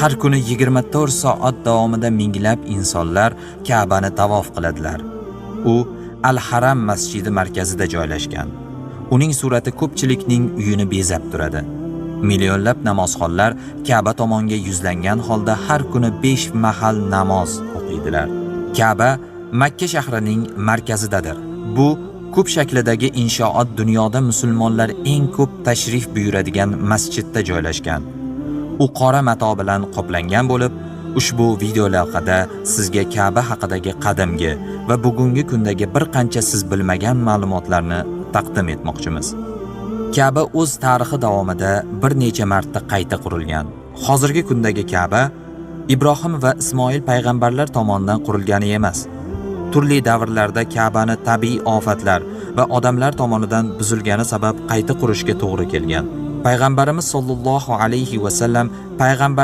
Har kuni 24 soat davomida minglab insonlar Ka'bani tavof qiladilar. U Al-Haram masjidi markazida joylashgan. Uning surati ko'pchilikning uyini bezab turadi. Millionlab namozxonlar Ka'ba tomonga yuzlangan holda har kuni 5 mahal namoz o'qiydilar. Ka'ba Makka shahrining markazidadir. Bu kub shaklidagi inshoot dunyoda musulmonlar eng ko'p tashrif buyuradigan masjidda joylashgan. U qora mato bilan qoplangan bo'lib, ushbu video lavhada sizga Ka'ba haqidagi qadimgi va bugungi kundagi bir qancha siz bilmagan ma'lumotlarni taqdim etmoqchimiz. Ka'ba o'z tarixi davomida bir necha marta qayta qurilgan. Hozirgi kundagi Ka'ba Ibrohim va Ismoil payg'ambarlar tomonidan qurilgani emas. Turli davrlarda Ka'bani tabiiy ofatlar va odamlar tomonidan buzilgani sabab qayta qurishga to'g'ri kelgan. Payg'ambarimiz sollallohu alayhi va sallam payg'ambarlik